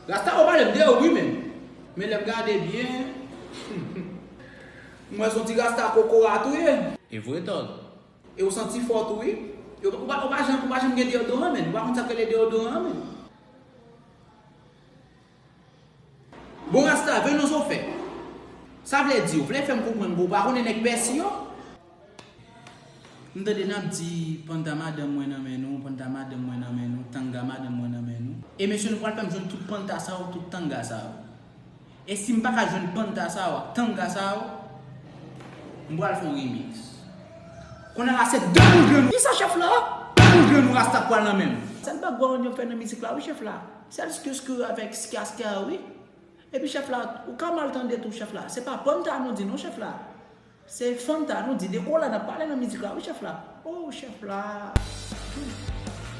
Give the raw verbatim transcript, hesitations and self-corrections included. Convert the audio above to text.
Rasta yo pale m de ou wi menm. Men lè m gade byen, m wè se yon ti rasta kokorat ou ye. E vre tòl. E ou santi fò tou wi. E ou pa, ou pa janm, ou pa janm gen deyodoran menm. Ou pa konn sa k rele deyodoran menm. Bon rasta, venons au fait. Sa vle di, ou vle fè m konprann ke ou pa konnen nèg Pèsi yo? M tande n ap di panta madanm mwen nan men nou, panta madanm mwen nan men nou, tanga madanm mwen nan men nou. E mesye nou pral fè m jwenn tout panta sa yo, tout tanga sa yo. E si m pa ka jwenn panta sa yo ak tanga sa yo, m pral fè yon remix. Kounye a la se de boul grenn. Kisa chèf la? De boul grenn ou rasta pral nan men m. Sa n pa gwa yon fè nan mizik la wi chèf la. Sèl skiske avèk skiaskè wi. Epi chèf la, ou ka mal tande tou chèf la. Se pa panta nou di non chèf la. Se fanta nou di dekola n ap pale nan mizik la wi chèf la. Oh chèf la.